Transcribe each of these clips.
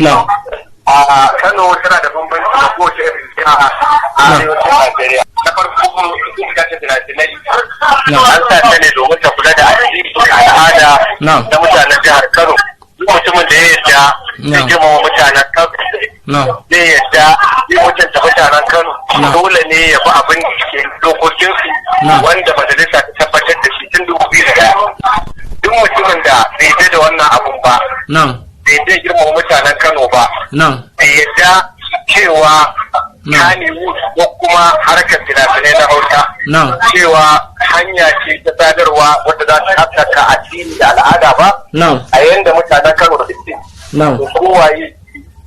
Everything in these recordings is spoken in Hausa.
Na. A Kano tana da bambanci da kowace irin jiha a arewacin Najeriya. Na farko, ita ce fina-finai. An sa ta ne domin ta kula da addini da al'ada na mutanen jihar Kano. Duk mutumin da ya yarda zai girmama mutanen Kano. Zai yarda zai mutunta mutanen Kano. Dole ne ya bi abin da ke dokokinsu wanda majalisa ta tabbatar da shi tun 2001. Duk mutumin da bai yarda da wannan abun ba, bai yarda girmama mutanen Kano ba, bai yarda cewa Kannywood ko kuma harkar fina-finai na Hausa cewa hanya ce ta sadarwa wadda za ta haskaka addini da al'ada ba a yanda mutanen Kano da suke. To kowaye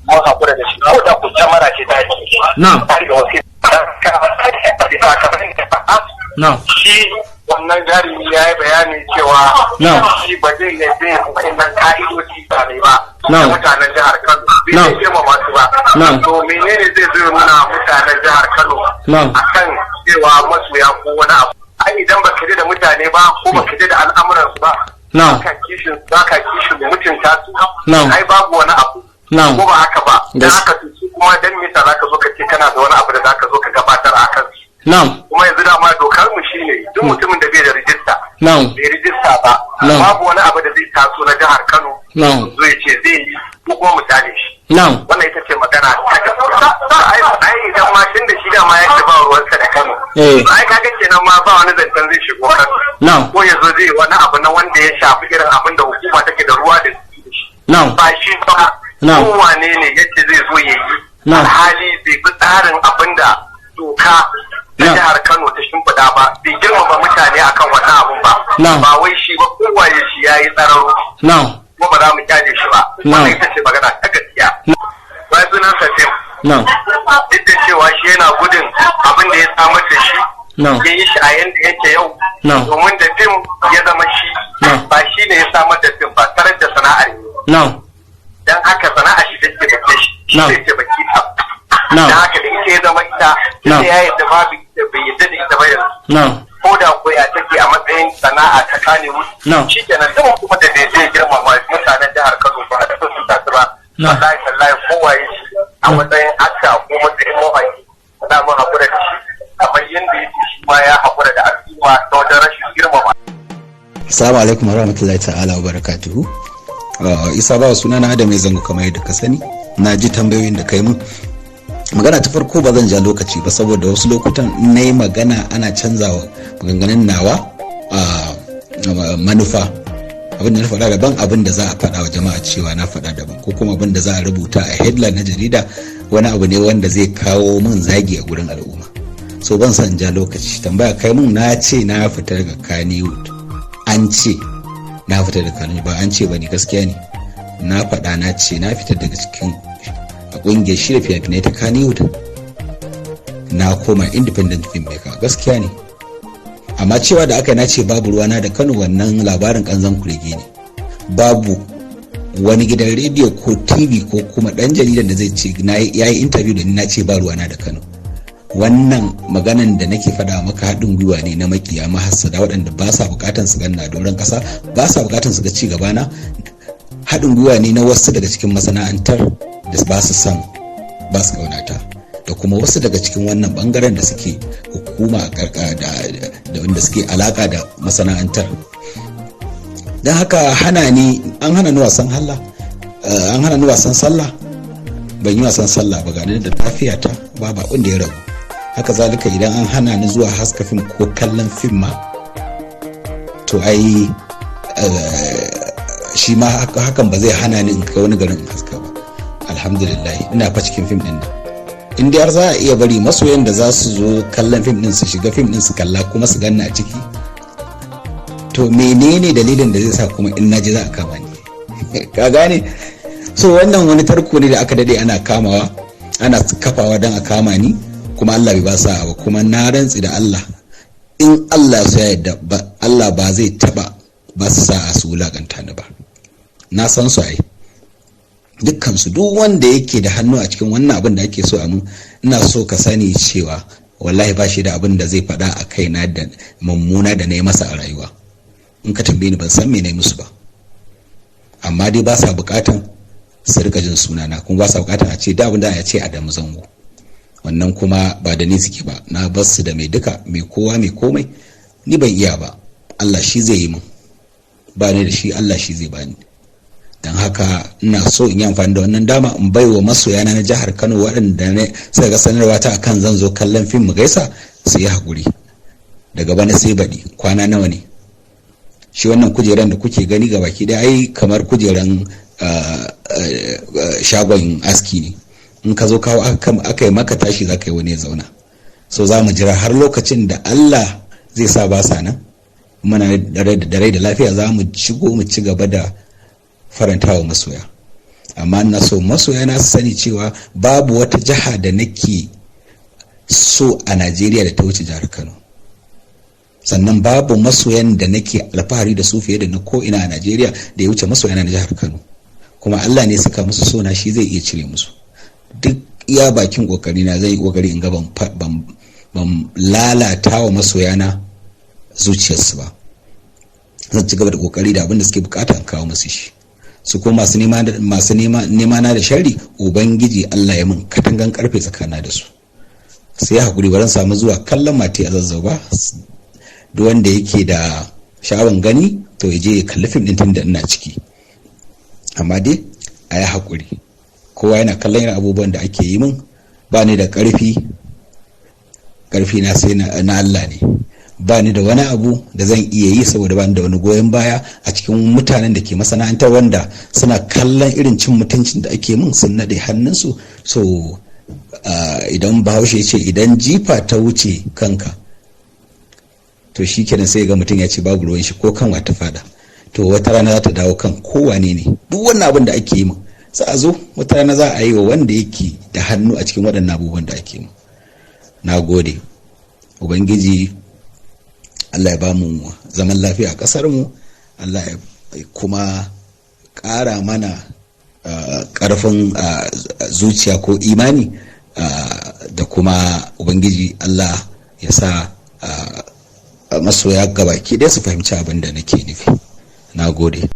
mun haƙura da shi ko da ku kyamara ce ta yi. Shi wannan jarumi ya yi bayani cewa shi ba zai yarda ya wa'annan ka'idoji ba ne ba da mutanen jihar Kano bai zai girmama su ba. To menene zai zo nuna mutanen jihar Kano akan cewa masoya ko wani abu? Ai idan ba ka da mutane ba ko ba ka da al'amuran su ba, ba ka kishin mutunta su, ai babu wani abu, ko ba haka ba? Dan haka su kuma dan me yasa zaka zo ka ce kana da wani abu da zaka zo ka gabatar a kan su? Kuma yanzu dama dokar mu shine duk mutumin da bai da rijista, bai rijista ba, babu wani abu da zai taso na jihar Kano zo ya ce zai yi ko kuma misali shi. Wannan ita ce magana ta gaskiya. Ai idan ma tun da shi da ma ya ce ba ruwansa da Kano. Ai kaga kenan ma ba wani zancen zai shigo Kano. Ko ya zo zai wani abu na wanda ya shafi irin abin da hukuma take da ruwa da shi. Ba shi ba. Kowane ne yace zai zo ya yi. Alhali bai bi tsarin abin da doka ta jihar Kano ta shimfiɗa ba, bai girmama mutane akan wannan abun ba. Ba wai shi ba, kowaye shi ya yi tsararo. Kuma ba za mu kyale shi ba. Wannan ita ce magana ta gaskiya. Bayan sunan sa fim. Duk da cewa shi yana gudun abin da ya samar da shi. Ya yi shi a yanda yake yau. Domin da fim ya zama shi. Ba shi ne ya samar da fim ba, tarar da sana'ar ne. Dan haka sana'a shi take bace shi. Shi ne ke baki ta. Dan haka da ita ya zama ita. Ita ya yadda babu bai yadda da ita ba yanzu. Ko da ko ya take a matsayin sana'a ta kane wuce. Shi kenan duk kuma da bai zai girmama mutanen jihar Kano ba da sun tasu ba. Wallahi tallahi kowaye shi a matsayin akka ko matsayin mawaki. Za mu haƙura da shi kamar yadda yake shi ma ya haƙura da al'umma ta wajen rashin girmama. Assalamu alaikum warahmatullahi ta'ala wa barakatuhu. Isa bawa, suna na Adam Zango kamar yadda ka sani. Na ji tambayoyin da kai mun. Magana ta farko, ba zan ja lokaci ba saboda wasu lokutan na yi magana ana canzawa maganganun nawa manufa. Abin da na faɗa daban, abin da za a faɗa wa jama'a cewa na faɗa daban, ko kuma abin da za a rubuta a headline na jarida wani abu ne wanda zai kawo min zagi a gurin al'umma. So ban san ja lokaci. Tambaya kai mun, na ce na fita daga Kannywood. An ce na fita daga Kannywood, ba an ce ba ne, gaskiya ne. Na faɗa, na ce na fita daga cikin a ƙungiyar shirya fina-finai ta Kannywood, na koma independent filmmaker, gaskiya ne. Amma cewa da aka yi na ce babu ruwana da Kano, wannan labarin kanzan kurege ne. Babu wani gidan rediyo ko TV ko kuma dan jaridan da zai ce ya yi interview da ni na ce ba ruwana da Kano. Wannan maganan da nake faɗa maka haɗin gwiwa ne na makiya, mahassada, waɗanda ba sa buƙatan su ganna doron ƙasa, ba sa buƙatan su ga ci gaba na. Haɗin gwiwa ne na wasu daga cikin masana'antar da ba su san ba su ƙaunata, da kuma wasu daga cikin wannan bangaren da suke hukuma da wanda suke alaka da masana'antar. Don haka hana ni, an hana ni wasan halla, an hana ni wasan sallah, ban yi wasan sallah ba, gani da lafiya ta ba ba da ya rabu. Haka zalika idan an hana ni zuwa haska fim ko kallon fim ma, to ai shi ma hakan ba zai hana ni in kai wani garin in haska ba. Alhamdulillah, ina fa cikin fim din nan. In dai har za a iya bari masoyan da za su zo kallon fim din su shiga fim din su kalla kuma su ganna a ciki, to menene dalilin da zai sa kuma in naji za a kama ni? Ka gane? So wannan wani tarko ne da aka dade ana kamawa, ana kafawa don a kama ni, kuma Allah bai ba sa ba. Kuma na rantsi da Allah, in Allah ya yarda ba, Allah ba zai taba ba su sa'a su wulakanta ni ba. Na san su ai dukkan su. Duk wanda yake da hannu a cikin wannan abin da ake so a mun, ina so ka sani cewa wallahi ba shi da abin da zai faɗa a kaina da mummuna da na yi masa a rayuwa. In ka tambaye ni, ban san me na yi musu ba, amma dai ba sa bukatan su rika jin sunana, kuma ba sa bukatar a ce da abin da a ce Adamu Zango. Wannan kuma ba da ni suke ba, na bar su da mai duka, mai kowa, mai komai. Ni ban iya ba, Allah shi zai yi min. Ba ni da shi, Allah shi zai bani. Don haka ina so in yi amfani da wannan dama in bai wa masoyana na jihar Kano waɗanda ne suka ga sanarwa ta akan zan zo kallon fim mu gaisa, su yi haƙuri. Daga bana sai baɗi, kwana nawa ne shi wannan kujeran da kuke gani ga baki ɗaya? Ai kamar kujeran shagon aski ne, in ka zo kawo aka yi maka tashi, za ka yi wani ya zauna. So za mu jira har lokacin da Allah zai sa ba sa nan, muna da rai da lafiya, za mu shigo mu ci gaba da farantawa masoya. Amma ina so masoya na su sani cewa babu wata jiha da nake so a Najeriya da ta wuce jihar Kano. Sannan babu masoyan da nake alfahari da su fiye da na ko'ina a Najeriya da ya wuce masoyana na jihar Kano. Kuma Allah ne saka musu sona, shi zai iya cire musu. Duk iya bakin kokari na, zan yi kokari in ga ban lalata wa masoyana zuciyarsu ba. Zan ci gaba da kokari da abin da suke bukata in kawo musu shi. Su ko masu nema na da sharri, Ubangiji Allah ya min katangan karfe tsakana da su. Sai hakuri, baran samu zuwa kallon Mati a Zazzau ba. Duk wanda yake da sha'awan gani, to ya je ya kalli fim din tunda ina ciki. Amma dai a yi hakuri, kowa yana kallon irin abubuwan da ake yi min. Ba ni da karfi, karfi na sai na Allah ne. Ba ni da wani abu da zan iya yi saboda ba ni da wani goyon baya a cikin mutanen da ke masana'antar, wanda suna kallon irin cin mutuncin da ake min sun naɗe hannunsu. So idan Bahaushe ya ce idan jifa ta wuce kanka, to shi kenan, sai ga mutum ya ce babu ruwan shi ko kan ta fada. To wata rana za ta dawo kan kowane ne. Duk wannan abin da ake yi min, za a zo wata rana za a yi wa wanda yake da hannu a cikin waɗannan abubuwan da ake yi. Na gode. Ubangiji Allah ya ba mu zaman lafiya a ƙasar mu, Allah ya kuma ƙara mana ƙarfin zuciya ko imani, da kuma Ubangiji Allah ya sa masoya gabaki ɗaya su fahimci abin da nake nufi. Na gode.